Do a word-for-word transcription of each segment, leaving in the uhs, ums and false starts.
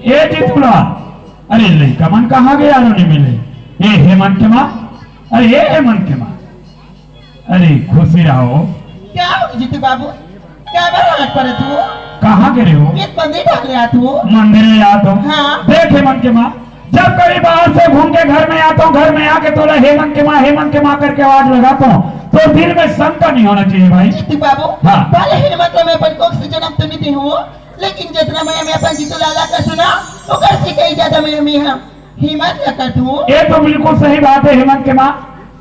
ए जीतूलाल, अरे लइका मन कहाँ गे यारो, नइ मिले। ए हेमंत के माँ, अरे ए हेमंत के माँ, अरे खुशी रहो। क्या हो गया जीतू बाबू? क्या बार हाथ पर तू? कहाँ गे रहे हो? एक मंदिर ढाक ले आ तू। मंदिर में आ तो। हाँ। देख हेमंत के माँ, जब कभी बाहर से घूम के घर में आता हूँ, घर में आके तोला हेमंत के माँ, हेमंत के माँ करके आवाज लगाता हूँ, तो दिल में शंका नहीं होना चाहिए भाई। जीतू बाबू, हाँ। भले ही मतलब मैं अपन कोख से जन्म तो नहीं दी हूँ, लेकिन जितना मैं, मैं अपन जीतू लाला का सुना, ओकर से कहीं ज्यादा मैं, मैं हम हिम्मत न कर दूँ। ये तो बिल्कुल सही बात है हेमंत के माँ,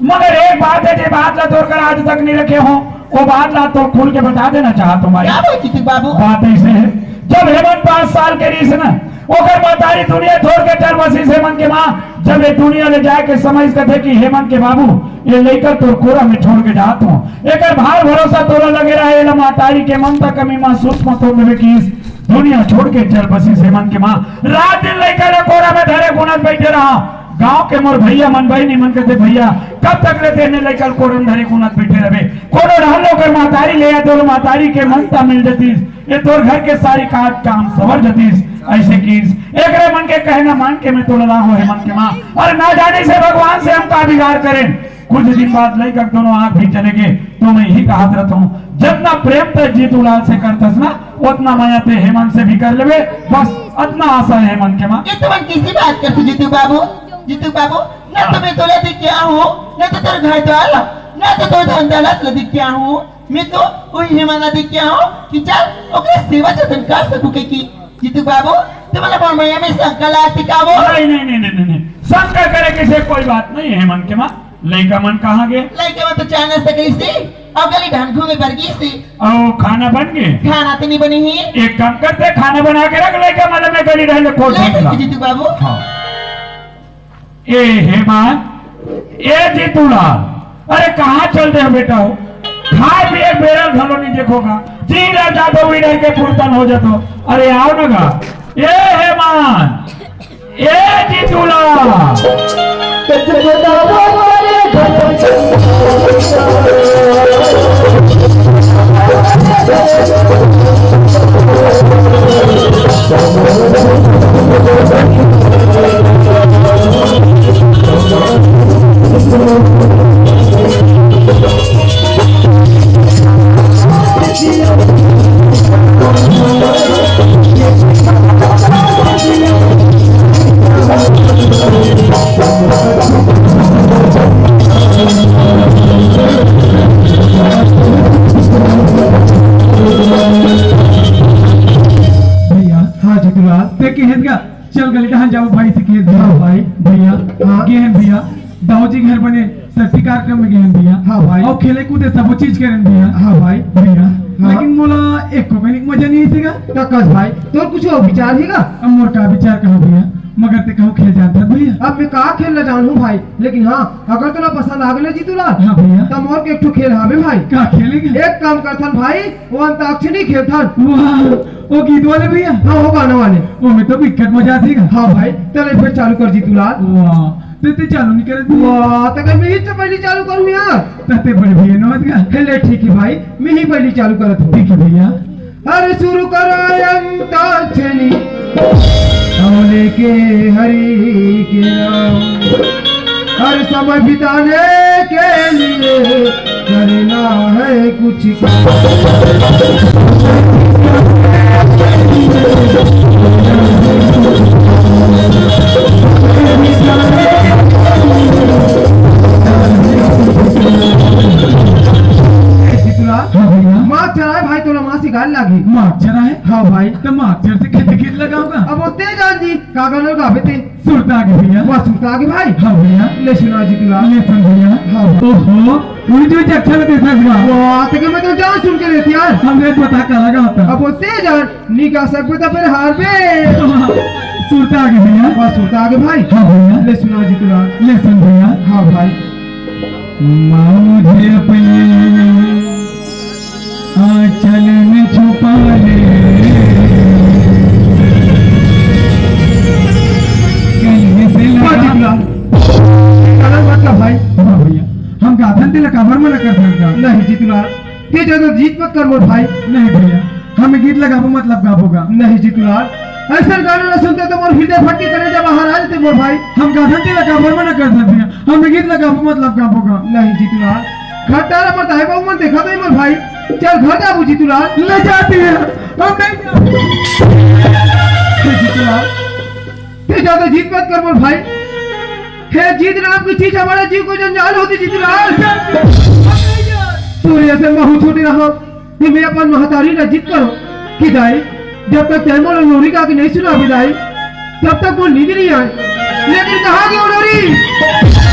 मगर एक बात है, जे बात ला तोर कर आज तक नहीं रखे हो, वो बात ला तो खुल के बता देना चाहत हूँ भाई। क्या बात जीतू बाबू? बात ऐसे है, जब हेमंत पाँच साल के रहीस ना, ओकर महतारी दुनिया छोड़ के चल बसिस हेमंत के माँ। जब ये दुनिया ले जाए के समय कथे कि हेमंत के बाबू, ये लइका तोर कोरा में छोड़ के जात हूँ, एकर भार भरोसा तोला लगे रहा, एला महतारी के ममता कमी महसूस मत होवे किस। दुनिया छोड़ के चल बसिस हेमंत के माँ। रात दिन लइका ला कोरा में धरे गुनत बैठे रहा। गांव के मोर भैया मन, बहिनी मन कहते, "भैया, कब तक ले तेने लइका ला कोरा में धरे गुनत बैठे रहबे? कोनो रहल ओकर महतारी ले आते, ओला महतारी के ममता मिल जतिस, ये तोर घर के सारी काज काम सवर जतिस।" ऐसे किस एकरे मन के कहना मान के मैं तोला ला हो हेमंत के माँ। और ना जाने से भगवान से हम का बिगाड़ करें। कुछ दिन बाद लइका के दोनों आंख भी चले गए, तो मैं यही कहत रहता हूँ, जितना प्रेम ते जीतूलाल से करतस ना, उतना मया ते हेमंत से भी कर लेवे। बस इतना आशा है हेमंत के माँ। ये तो मन किसी बात करते जीतू बाबू, जीतू बाबू, ना तो मैं तोला दिख गया हूँ, ना तो तोर घर द्वार, ना तो तोर धन दौलत ला दिख गया हूँ। मैं तो वही हेमंत ला दिख गया हूँ कि चल ओकरे सेवा जतन कर सकूँ के की। जीतू बाबू, तुम्हारा मन में हमें शंका लागती का वो? नहीं, नहीं, नहीं, नहीं, नहीं, नहीं। शंका करे किसे कोई बात नहीं है हेमंत के माँ। लइका मन कहाँ गे? लइका मन तो चाय नाश्ता करिस हे, अउ गली डहन घूमे बर गिस हे। अउ खाना बन गे? खाना तो नहीं बने हे। एक काम करते, खाना बना के रख, लइका मन मैं गली डहन ले खोल ले फेंक ला। जीतू बाबू। हाँ। ए हेमंत, ए जीतूलाल, अरे कहाँ चल दे हो बेटा हो? खाए पिए बेरा घलो नहीं देखोगा, जी रह जातो, उड़ी रह के पुरतन हो जातो। अरे आओ ना गा। ए हेमंत, ए जीतूलाल। भैया। हाँ जीतूलाल। ते के हेत गा? चल गली डहन जाबो भाई से खेल। हाँ भाई। भैया। हाँ। गेहन भैया, दाऊ जी घर बने सत्ती कार्यक्रम में गेहन भैया। हाँ भाई। अउ खेले कूदे सबो चीज करेन भैया। हाँ भाई। भैया। हाँ। लेकिन मोला एको कनिक मजा नहीं आइस गा। का कस भाई, तोर कुछ अउ विचार हे गा? अब मोर का विचार कहूँ भैया, मगर ते कहूँ खेल जानत हस भैया। अब मैं का खेल ला जानहूँ भाई, लेकिन हाँ, अगर तोला पसंद आ गे जीतूलाल, हाँ भैया। त मोर के एक ठो खेल हावे भाई। का खेल हे गा? एक काम करथन भाई, वो अंताक्षरी खेलथन। वाह, वो गीत वाले भैया? हाँ, वो गाना वाले। वो में तो बिकट मजा आथे गा। हाँ भाई, चले फिर चालू कर जीतूलाल। वाह, ते, ते चालू नहीं करे तू। वाह, त कहीं मैं ही तो पहली चालू करूँ यार। त ते बड़े भैया नोहत गा। ले ठीक हे भाई, मैं ही पहली चालू करत हूँ। ठीक हे भैया। हर शुरू करो अंताक्षरी, अउ लेके हरि के नाम। हर समय बिताने के लिए करना है कुछ काम। जीतूलाल, हाँ भैया। मास्टर आए भाई, तोला मासी गाल लागी। मास्टर आए? हाँ भाई। त मास्टर से खेत खेत लगाओगा? अब वो ते जान जी, का गाना गाबे ते? सुरता आगे भैया। वाह, सुरता आगे भाई। हाँ भैया। ले सुना जीतूलाल। ले सुन भैया। हाँ। ओहो, उल्टी उल्टी अच्छा लगता है भैया। वाह, ते के मैं तो जान सुन के लेती यार। हम रेट बता का लगा होता। अब वो ते जान, नहीं गा सकबे त फिर हारबे। सुरता आगे भैया। वाह, सुरता आगे भाई। हाँ भैया। ले सुना जीतूलाल। ले सुन भैया। हाँ भाई। माँ मुझे अपने आंचल में छुपा ले। कहीं से वाह लगा जीतूलाल। गलत मत कर भाई। हाँ भैया, हम गाथन तेला काबर मना करथन का? नहीं जीतूलाल, ते ज्यादा जिद मत कर मोर भाई। नहीं भैया, हम गीत लगाबो मतलब गाबो गा। नहीं जीतूलाल, अइसन गाना ला सुनते तो मोर हृदय फट के करेजा बाहर आ जाते मोर भाई। हम गाथन तेला काबर मना करथन भैया? हमने गीत ला गाबो मतलब गाबो का? नहीं जीतूलाल, घर डारा मत आए बाबू मन देखा तो ही मोर भाई। चल घर जाबू जीतूलाल। ले जाती है, हम नहीं जाबो। हे जीतूलाल, ते ज्यादा जिद मत कर मोर भाई। हे जिद नाम की चीज हमारा जीव को जंजाल होती जीतूलाल। तोरे अइसन महूँ छोटे रहा। ये मैं अपन महतारी ला जिद करो कि दाई, जब तक तैं मोला लोरी गा के नहीं सुनाबे दाई, तब तक मोर नींद नहीं आए। लेकिन कहाँ गयो लोरी?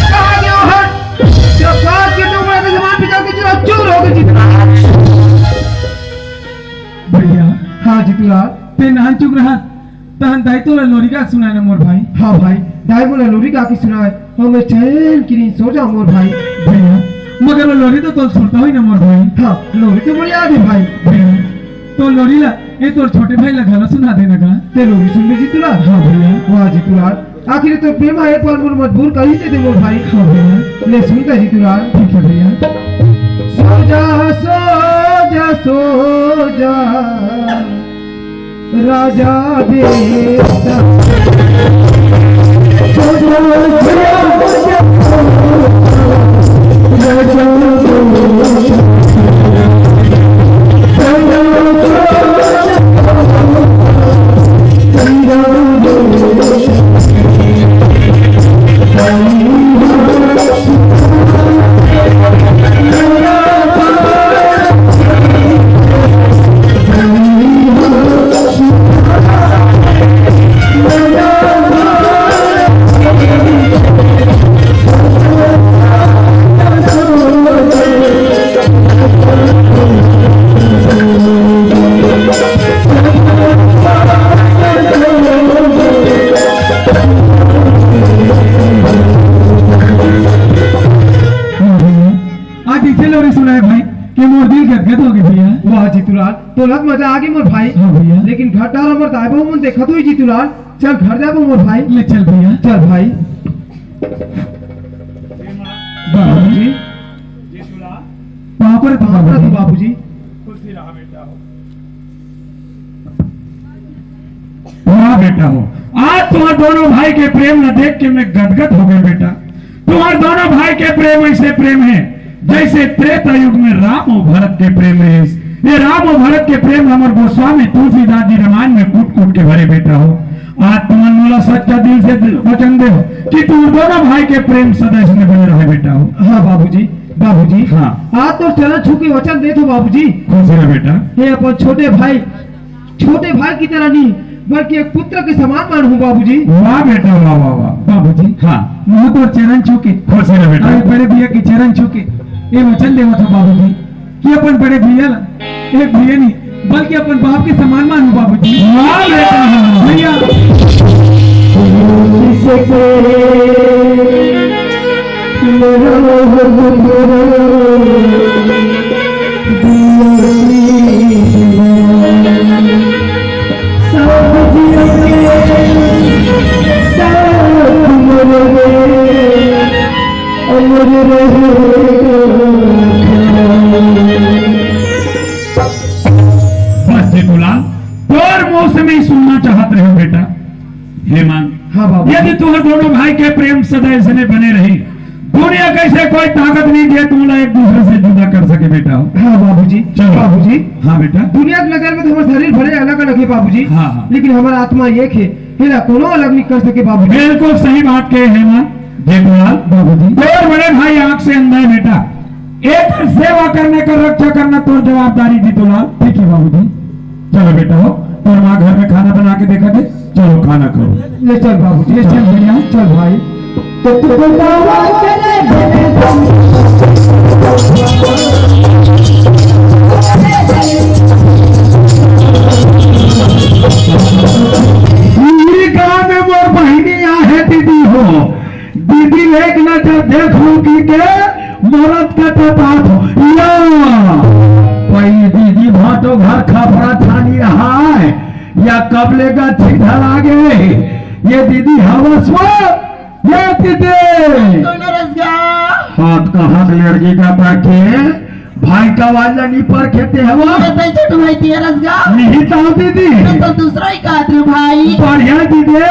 कहाँ गयो हट? जब बात के तो मैं तो जमान पिता के चूर चूर हो गए जीतूलाल। भैया। हाँ जीतूलाल। ते नान चुक रहा। तहन दाई तोला लोरी गा के सुनाए ना मोर भाई। हाँ भाई, दाई मोला लोरी गा के सुनाए, और मैं चैन की नींद सो जाऊँ मोर भाई। भैया, मगर वो लोरी तो तोला सुनता होही ना मोर भाई। हाँ, लोरी तो मोला याद है भाई। भैया, तो लोरी ला, ये तोर छोटे भाई ला घला सुना देना का। ते लोरी सुनबे जीतूलाल? हाँ भैया। वाह जीतूलाल, आखिर तो प्रेम है पर मोर मजबूर कर ही दे दे मोर भाई। हाँ भैया। ले सुनता जीतूलाल। ठीक है भैया। सो जा, सो जा, सो जा। राजा बेटा। आज इसे लोरी सुनाए भाई कि मोर दिल गदगद हो गए भैया। वाह जीतूलाल, तोला मजा आ गई मोर भाई। हाँ भैया। लेकिन घर डारा मोर दाई बाबू मन देखा तो ही जीतूलाल। चल घर जाबो मोर भाई। ले चल भैया। चल भाई। बाबूजी। पाँव परे तो बाबूजी। खुश रहा बेटा हो। वाह बेटा हो, आज तुम्हार दोनों भाई के प्रेम ला देख के मैं गदगद हो गए बेटा। तुम्हार दोनों भाई के प्रेम ऐसे प्रेम है जैसे त्रेता युग में राम और भरत के प्रेम रहिस। ये राम और भरत के प्रेम हमर गोस्वामी तुलसीदास जी रामायण में कूट कूट के भरे बेटा हो। आज तुमन मोला सच्चा दिल से वचन दे हो कि तुम दोनों भाई के प्रेम सदा इसने बने रहे बेटा हो। हाँ बाबूजी, बाबूजी। हाँ। आज तो चरण छू के वचन दे दो बाबूजी। खुश रह बेटा। ये अपन छोटे भाई छोटे भाई की तरह नहीं, बल्कि एक पुत्र के समान मानहूँ बाबूजी। वाह बेटा, वाह, वाह, वाह। बाबूजी, हाँ। मैं तो चरण छू के, खुश रह बेटा। अरे बड़े भैया के चरण छू के ये वचन देवत हूँ बाबूजी कि अपन बड़े भैया ला एक भैया नहीं, बल्कि अपन बाप के समान मानहूँ बाबूजी। वाह बेटा, वाह। भैया। बस जीतूलाल, तोर मुंह से मैं सुनना चाहत रहे बेटा। हेमंत, हाँ बाबू। यदि तुम्हारे दोनों भाई के प्रेम सदा ऐसने बने रही, दुनिया कैसे कोई ताकत नहीं दे तुमला एक दूसरे से जुदा कर सके बेटा हो। हाँ बाबूजी। चलो। बाबूजी। हाँ बेटा। दुनिया की नजर में तो हमारा शरीर भले अलग अलग है बाबूजी। हाँ, हाँ। लेकिन हमारा आत्मा एक है, है ना, कोनो अलग नहीं कर सके बाबूजी। बिल्कुल सही बात कहे हेमंत। जेठूलाल। बाबूजी। तोर बड़े भाई आंख से अंधा है बेटा, एक सेवा करने का रक्षा करना तोर जवाबदारी जीतूलाल। ठीक है बाबूजी। चलो बेटा हो, तोर माँ घर में खाना बना के देखा दे। चलो खाना खाओ। ले चल बाबू, ले चल भैया, चल भाई। तो तू बतावा तेरे पूरी गांव में मोर बहिनी आहे दीदी हो। दीदी एक नजर देखो की के मरद के तो बात हो। या। भाई दीदी भाटो घर खपरा थानी रहा है। या कब ले गच्छी धरा गे? ये दीदी हवस वो, ये दीदी। हाथ का हाथ लड़की का ताके, भाई का आवाज ला नी परखे ते हवा। अरे, तई छोटू भाई तेरस गा। नहीं तो दीदी। मैं तो दूसरा ही कहत रहे भाई। बढ़िया दीदी,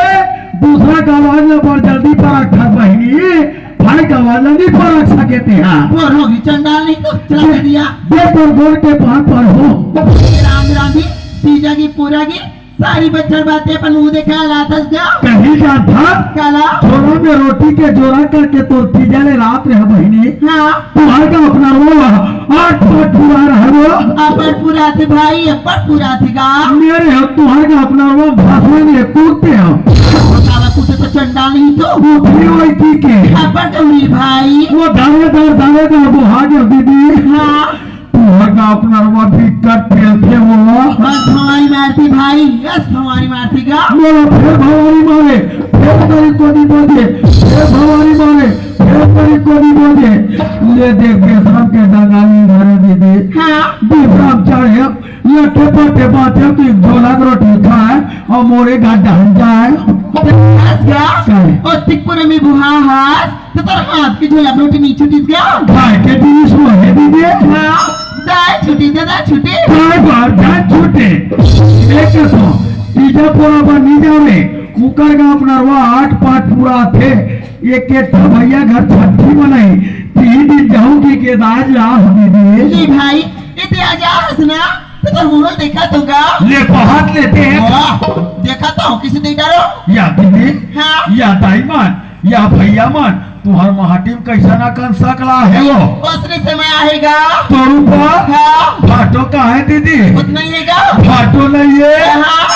दूसरा का आवाज ला बड़ जल्दी परख था बहिनी। भाई का आवाज ला नी परख सके ते हा। बोल होगी चंडाल नहीं तो चला दे दिया। दे तोर गोड़ के पाँव पर हो। राम राम जी, तीजा की पूरा की सारी बच्छर बातें अपन मुंह देखा लातस जा। कहीं जात था? काला? झोला में रोटी के जोड़ा करके तोर तीजा ले रात रहे बहिनी। हाँ। तुम्हार का अपना वो आठ पाँच पूरा रहा वो। अपन पूरा थे भाई, अपन पूरा थे का? मेरे हम तुम्हार का अपना वो भाषण में कूदते हम। काला कुछ तो चंडाल नहीं तो। वो भी वही पी के। अपन तो हुई भाई। वो दावेदार, दावेदार वो हाजिर दीदी। हाँ। तुहर गाँव के नरवा बिकट पेलथे वो। बस भवानी मारती भाई, बस भवानी मारती का। मोला फेर भवानी मारे, फेर करी कोनी बोले, फेर भवानी मारे, फेर करी कोनी बोले। ले देख बेशरम के डंगाली धरे दीदी। हाँ। बिफराम चढ़े, लट्ठे पट्टे बांधे, तू एक झोला रोटी खाए और मोरे घर ढहन जाए। बस गा। काहे? और तिकपुर में बुहा हाथ। तो तोर हाथ के झोला में रोटी नहीं छूटिस गा? खाए के जिनिस वो है दीदी। हाँ, दाल छूटी दे, दाल छूटी। काय बार जान छूटे? एक तो तीजा पोरा बर नहीं जावे, उकर गाँव अपना रवा आठ पाँच पूरा आथे, एक एक ठा भैया घर छठी मनाई, तीन दिन जाऊंगी के दाज ला दीदी। ले भाई, इते आ जा हंसना, तो तोर मुंह देखा तो गा? ले पहात लेते हैं। वाह, देखा तो किसी दे डरो? या दीदी, हाँ। या दाई मान, या भैया मन, तुहर माटी में कैसन अकन सकला हे वो? ओसने समय आएगा। तोर ऊपर हाँ। भाटो का है दीदी? उतना ही है क्या? भाटो नहीं है। हाँ।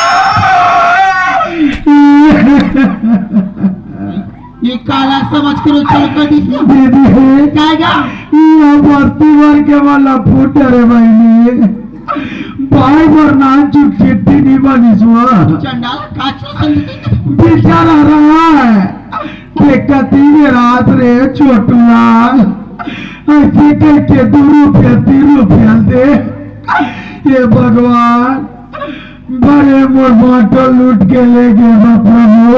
ये काला समझ करो चल कर दी से। दीदी है। क्या गा? ये बस्ती भर के वाला फूट रे बहिनी। भाई बर नान चुप चिट्ठी नहीं बनी सुआ। चंडाल काचो संगति। बेचारा रहा है। देखा तीन रात रे छोटुआ, ऐसे करके दो रुपया, तीन रुपया दे। हे भगवान, बड़े मोर बाटो लूट के ले गए बा प्रभु।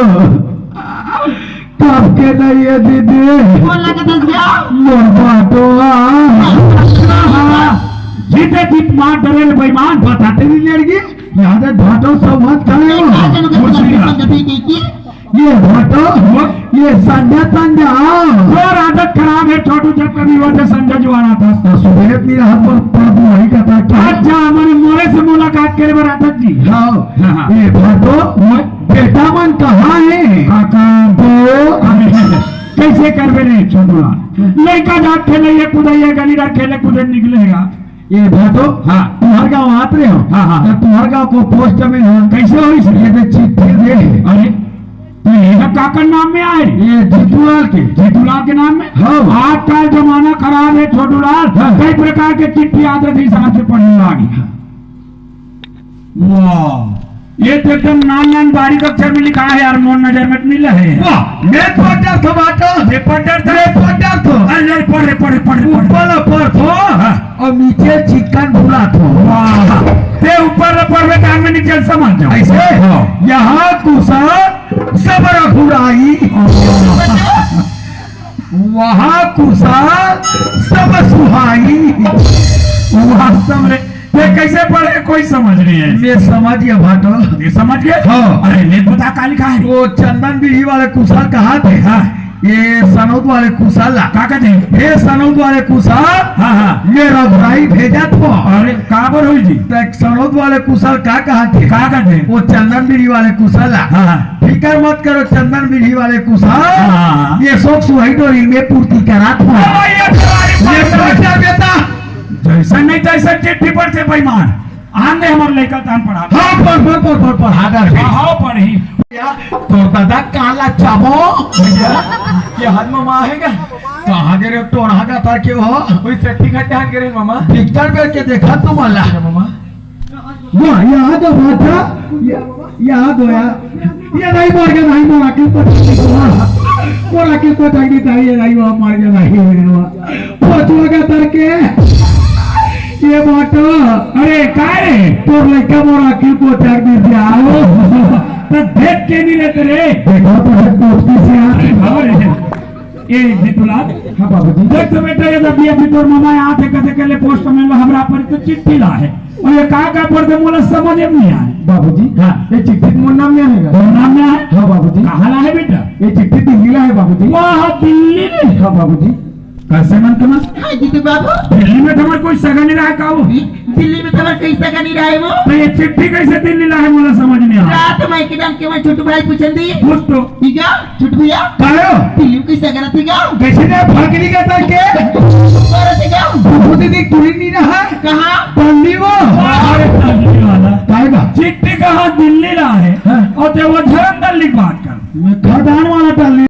कब के नहीं है दीदी? बोल लगा दस गया। मोर बाटो। जीते जीत मार डरे रे बेईमान। बताते नहीं लड़की। यहाँ से बाटो सब मत खाए हो। क्या करूँगा? कुछ नहीं। संगति की, की? ये भाटो, ये संध्या, संध्या, हाँ। तोर आदत खराब है छोटू, जब कभी होथे संध्या जुआर आथस। तो सुबह नहीं रहा पर, पर वो वही कहता क्या? अच्छा, हमारे मोरे से मुलाकात करे बर आथस जी। हाँ। हाँ, हाँ। ये भाटो, वो बेटा मन कहाँ है? काका। तो कैसे करबे रे छोटू ला? लइका जात खेले, ये कूदे, ये गली डार खेले कूदे निकलेगा। ये भाटो, हाँ। तुम्हार गाँव आत रहे हो? हाँ, हाँ। तो तुम्हार गाँव को पोस्ट में हो। कैसे होइस? ये दे चिट्ठी दे। अरे, तो ये सब काकर नाम में आए? ये जीतूलाल के। जीतूलाल के नाम में? हाँ। आजकल जमाना खराब है छोटूलाल, हाँ। कई प्रकार के चिट्ठी आत रहे, हिसाब से पढ़ने लागी। हाँ। वाह, ये तो एकदम नान नान बारीक अक्षर में लिखा है यार, मोर नजर में तो नहीं लहे। वाह, मैं पढ़ डरथों बाटो। ये पढ़ डरथों? मैं पढ़ डरथों। अरे, अरे, पढ़ रे, पढ़ रे, पढ़ रे, पढ़ रे। ऊपर ला पढ़थों। हाँ। और नीचे चिक्कन भुलाथों। वाह, ते ऊपर ला पढ़बे, कान में नीचे समझ जाओ। ऐसे? हाँ। यहाँ कुशल सब रघुराई। वहाँ कुशल सब सुहाई। वास्तव में ये कैसे पढ़े, कोई समझ नहीं है। ये समझ गया भाटो। ये समझ गए? हाँ। अरे, ले बता, का लिखा है? वो चंदन बीड़ी वाले कुशल कहा थे? हाँ। ये सनौद वाले कुशल ला। का कहते हैं? हे सनौद वाले कुशल। हाँ, हाँ। ये रघुराई भेजथों। अरे, काबर होई जी? तो एक सनौद वाले कुशल का कहा थे? का कहते हैं? वो चंदन बीड़ी वाले कुशल ला। हाँ, हाँ। फिकर मत करो, चंदन बीड़ी वाले कुशल। हाँ, हाँ, हाँ। ये शोक सुहाई डोरी में पूर्ति कराथों। अरे, ये तुम्हारी ये बात है। पढ़ जा बेटा। जैसा नहीं तैसा चिट्ठी पढ़ते बेईमान। आन दे हमर लइका तान पढ़ा। हाँ, पढ़, पढ़, पढ़, पढ़, पढ़, हाँ, डर गई। हाँ, पढ़ी। या, तोर दादा काला चाबो। भैया, ये हाथ में माँ है क्या? कहाँ गे रे टोरहा का तार के हो? वही सेठी खट्टे हाथ गे रे मामा। पिक्चर बैठ के देखा तू वाला। मामा। वाह, यहाँ तो बात था। ये, यहाँ तो यार। ये नहीं मर गया, नहीं मरा, क्यों पता नहीं हुआ? मरा, क्यों पता नहीं था, ये नहीं हुआ, मर गया, नहीं हुआ। पचुआ का तर के, ये बाटो। अरे, काय रे? तोर लइका मोर आँखी को त्याग दी दिया। तो देख के नहीं लेते रे। देखो तो है दोस्ती से यार। अरे, बाबा रे। ए जितुलाल, हाँ बाबूजी। देख तो बेटा, ये अभी अभी तोर मामा आथे, कथे के ले पोस्टमैन ला हमर बर तो चिट्ठी लाहे। अउ ये का का पढ़थे मोला समझ में नइ आय। बाबूजी, हाँ। ये चिट्ठी तो मोर नाम नइ हे गा। तोर नाम नइ हे? हाँ बाबूजी। कहाँ लाहे बेटा? ये चिट्ठी दिल्ली लाहे बाबूजी। वाह, दिल्ली ले? हाँ बाबूजी। कइसे मन के मन? हाँ जीतू बाबू। दिल्ली में तुम्हार कोई सगा नइ रहा का वो? दिल्ली में तुम्हार कोई सगा नइ रहा वो? त ये चिट्ठी कइसे दिल्ली लाहे मोला समझ नइ आय। रात में एकदम के मैं छोटू भाई पूछन दी। पूछ तो। ठीक हे, छोटू भैया। का हो? दिल्ली में कोई सगा रहिथे का? कइसे ने भागली का था के? ऊपर रहिथे का? बाबू दीदी कोई नइ रहा। कहाँ? दिल्ली वो। अरे दिल्ली वाला। काय बा? चिट्ठी कहाँ दिल्ली लाहे? हाँ। अउ ते वो धरमदल लिख बात कर। मैं खदान वाला दिल्ली।